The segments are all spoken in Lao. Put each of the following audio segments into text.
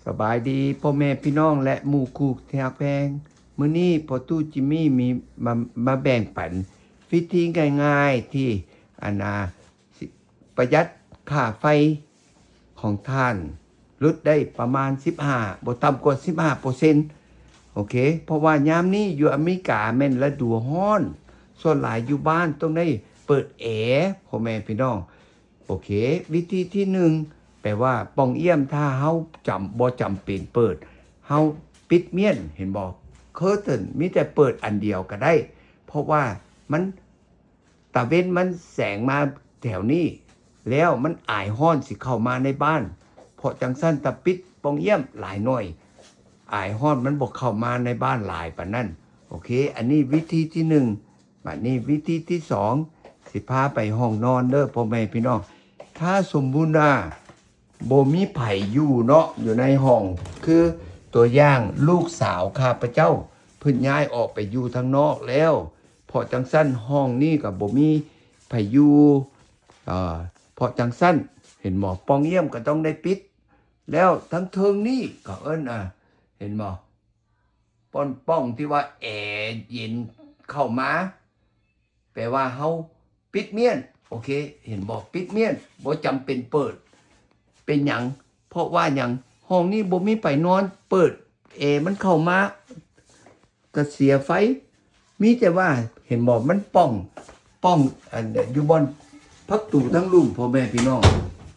ສະບາຍດີພໍ່ແມ່ພີ່ນ້ອງ ແລະ ໝູ່ຄູ່ທີ່ຮັກແພງ. ມື້ນີ້ພໍ່ຕູ້ຈິມມີ ມີມາ ມາແບ່ງປັນວິທີງ່າຍໆ ທີ່ ອັນນາ ປະຢັດຄ່າໄຟຂອງທ່ານ ຫຼຸດໄດ້ປະມານສິບຫ້າ ບໍ່ຕ່ຳກວ່າສິບຫ້າເປີເຊັນ ໂອເຄ. ເພາະວ່າຍາມນີ້ຢູ່ອາເມລິກາແມ່ນລະດູຮ້ອນ, ສ່ວນຫຼາຍຢູ່ບ້ານຕ້ອງໄດ້ເປີດແອ ພໍ່ແມ່ພີ່ນ້ອງ. ໂອເຄ ວິທີທີໜຶ່ງ ແປວ່າປ່ອງຢ້ຽມ ຖ້າເຮົາຈຳ ບໍ່ຈຳເປັນເປີດ ເຮົາປິດມ້ຽນ ເຫັນບໍ່? ເຄີເຕີນ ມີແຕ່ເປີດອັນດຽວກໍໄດ້ ເພາະວ່າມັນ ຕາເວັນມັນແສງມາແຖວນີ້ ແລ້ວມັນອາຍຮ້ອນຊິເຂົ້າມາໃນບ້ານ ເພາະຈັ່ງຊັ້ນ ຖ້າປິດປ່ອງຢ້ຽມຫຼາຍໜ້ອຍ ອາຍຮ້ອນມັນບໍ່ເຂົ້າມາໃນບ້ານຫຼາຍປານນັ້ນ. ໂອເຄ ອັນນີ້ວິທີທີໜຶ່ງ. ບາດນີ້ວິທີທີສອງ ຊິພາໄປຫ້ອງນອນເດີພໍ່ແມ່ພີ່ນ້ອງ. ຖ້າສົມມຸດວ່າບໍ່ມີໃຜຢູ່ເນາະ ຢູ່ໃນຫ້ອງ ຄືຕົວຢ່າງລູກສາວຂ້າພະເຈົ້າ ເພິ່ນຍ້າຍອອກໄປຢູ່ທາງນອກແລ້ວ ເພາະຈັ່ງຊັ້ນຫ້ອງນີ້ກໍບໍ່ມີໃຜຢູ່ ເອີ ເພາະຈັ່ງຊັ້ນ ເຫັນບໍ່ ປ່ອງຢ້ຽມກໍຕ້ອງໄດ້ປິດ. ແລ້ວທາງເທິງນີ້ກໍເອີ້ນ ອ່າ ເຫັນບໍ່ ປ່ອງ ປ່ອງທີ່ວ່າແອເຢັນເຂົ້າມາ ແປວ່າເຮົາປິດມ້ຽນ ໂອເຄ ເຫັນບໍ່ ປິດມ້ຽນ ບໍ່ຈຳເປັນເປີດ. ເປັນຫຍັງ? ເພາະວ່າຫຍັງ? ຫ້ອງນີ້ບໍ່ມີໃຜນອນ ເປີດແອມັນເຂົ້າມາ ກະເສຍໄຟ. ມີແຕ່ວ່າ ເຫັນບໍ່ ມັນປ່ອງ ປ່ອງ ອັນ ຢູ່ບ່ອນ ປະຕູທາງລຸ່ມ ພໍ່ແມ່ພີ່ນ້ອງ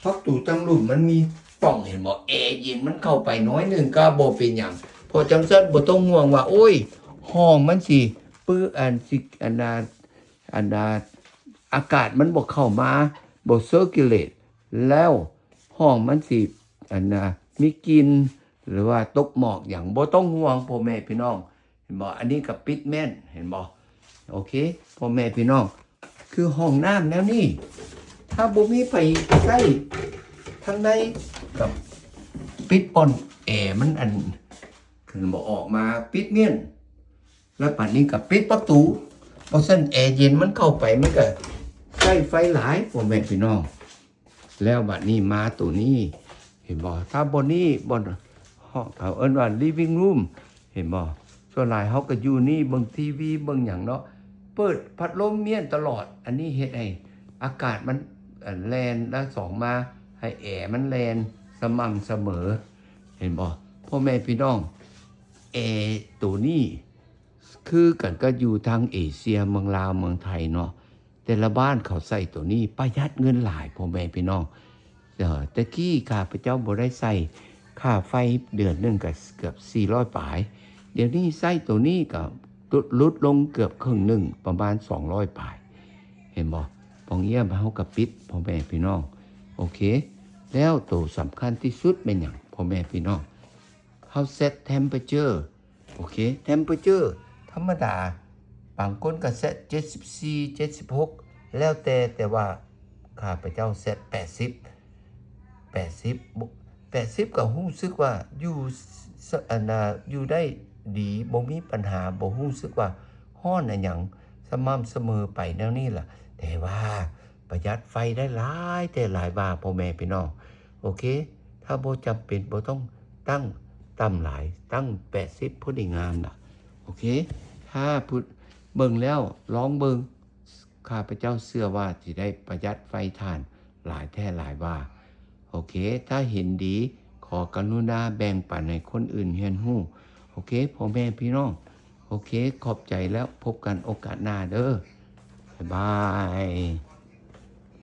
ປະຕູທາງລຸ່ມມັນມີປ່ອງ ເຫັນບໍ່ ແອເຢັນມັນເຂົ້າໄປໜ້ອຍໜຶ່ງກໍບໍ່ເປັນຫຍັງ. ເພາະຈັ່ງຊັ້ນບໍ່ຕ້ອງຫ່ວງວ່າ ໂອ້ຍ ຫ້ອງມັນຊິປຶ ອັນຊິ ອັນນາ ອັນນາ ອາກາດມັນບໍ່ເຂົ້າມາ ບໍ່ເຊີກູເລດ ແລ້ວຫ້ອງມັນຊິ ອັນນາ ມີກິ່ນ ຫຼືວ່າຕົກໝອກຫຍັງ ບໍ່ຕ້ອງຫ່ວງ ພໍ່ແມ່ພີ່ນ້ອງ. ເຫັນບໍ່? ອັນນີ້ກໍປິດແມ່ນ ເຫັນບໍ່? ໂອເຄ ພໍ່ແມ່ພີ່ນ້ອງ ຄືຫ້ອງນ້ຳແນວນີ້ ຖ້າບໍ່ມີໃຜໃຊ້ທາງໃນ ກໍປິດບ່ອນແອມັນ ອັນ ຄືບໍ່ອອກມາ ປິດມ້ຽນ ແລ້ວບາດນີ້ກໍປິດປະຕູ ເພາະຊັ້ນແອເຢັນມັນເຂົ້າໄປ ມັນກໍໃຊ້ໄຟຫຼາຍ ພໍ່ແມ່ພີ່ນ້ອງ. ແລ້ວບາດນີ້ມາໂຕນີ້ ເຫັນບໍ່? ຖ້າບ່ອນນີ້ ບ່ອນ ເຮົາເອີ້ນວ່າ ລິບວິງຣູມ ເຫັນບໍ່? ສ່ວນຫຼາຍເຮົາກໍຢູ່ນີ້ ເບິ່ງທີວີ ເບິ່ງຫຍັງເນາະ ເປີດພັດລົມມ້ຽນຕະຫຼອດ ອັນນີ້ເຮັດໃຫ້ອາກາດມັນ ເອີ່ ແລ່ນ ແລະ ສອງມາໃຫ້ແອມັນແລ່ນສະໝ່ຳສະເໝີ ເຫັນບໍ່ ພໍ່ແມ່ພີ່ນ້ອງ? ແອໂຕນີ້ ຄືກັນກໍຢູ່ທາງເອເຊຍ ເມືອງລາວ ເມືອງໄທເນາະ ແຕ່ລະບ້ານເຂົາໃຊ້ໂຕນີ້ ປະຢັດເງິນຫຼາຍ ພໍ່ແມ່ພີ່ນ້ອງ. ເອີ ແຕ່ກີ້ຂ້າພະເຈົ້າບໍ່ໄດ້ໃຊ້ ຄ່າໄຟເດືອນໜຶ່ງກໍເກືອບສີ່ຮ້ອຍປາຍ ດຽວນີ້ໃຊ້ໂຕນີ້ກໍຫຼຸດ ຫຼຸດລົງເກືອບເຄິ່ງໜຶ່ງ ປະມານສອງຮ້ອຍປາຍ ເຫັນບໍ່? ປ່ອງຢ້ຽມເຮົາກໍປິດ ພໍ່ແມ່ພີ່ນ້ອງ ໂອເຄ. ແລ້ວໂຕສຳຄັນທີ່ສຸດແມ່ນຫຍັງ ພໍ່ແມ່ພີ່ນ້ອງ? ເຮົາເຊັດເທັມເປີເຈີ ໂອເຄ ເທັມເປີເຈີທຳມະດາ ບາງຄົນກໍເຊັດເຈັດສິບສີ່ ເຈັດສິບຫົກ ແລ້ວແຕ່ ແຕ່ວ່າຂ້າພະເຈົ້າເຊັດແປດສິບ ແປດສິບ ແປດສິບກໍຮູ້ສຶກວ່າຢູ່ ສ- ອັນນາ ຢູ່ໄດ້ດີ ບໍ່ມີປັນຫາ ບໍ່ຮູ້ສຶກວ່າຮ້ອນອີ່ຫຍັງ ສະໝ່ຳສະເໝີໄປແນວນີ້ລະ ແຕ່ວ່າປະຢັດໄຟໄດ້ຫຼາຍແທ້ຫຼາຍວ່າ ພໍ່ແມ່ພີ່ນ້ອງ ໂອເຄ. ຖ້າບໍ່ຈຳເປັນ ບໍ່ຕ້ອງຕັ້ງຕ່ຳຫຼາຍ ຕັ້ງແປດສິບພໍດີງາມລະ ໂອເຄ. ຖ້າຜູ້ເບິ່ງແລ້ວ ລອງເບິ່ງ ຂ້າພະເຈົ້າເຊື່ອວ່າຊິໄດ້ປະຢັດໄຟທ່ານຫຼາຍແທ້ຫຼາຍວ່າ ໂອເຄ. ຖ້າເຫັນດີ ຂໍກະລຸນາແບ່ງປັນໃຫ້ຄົນອື່ນຮຽນຮູ້ ໂອເຄ ພໍ່ແມ່ພີ່ນ້ອງ ໂອເຄ. ຂອບໃຈ ແລ້ວພົບກັນໂອກາດໜ້າເດີ ບາຍບາຍ.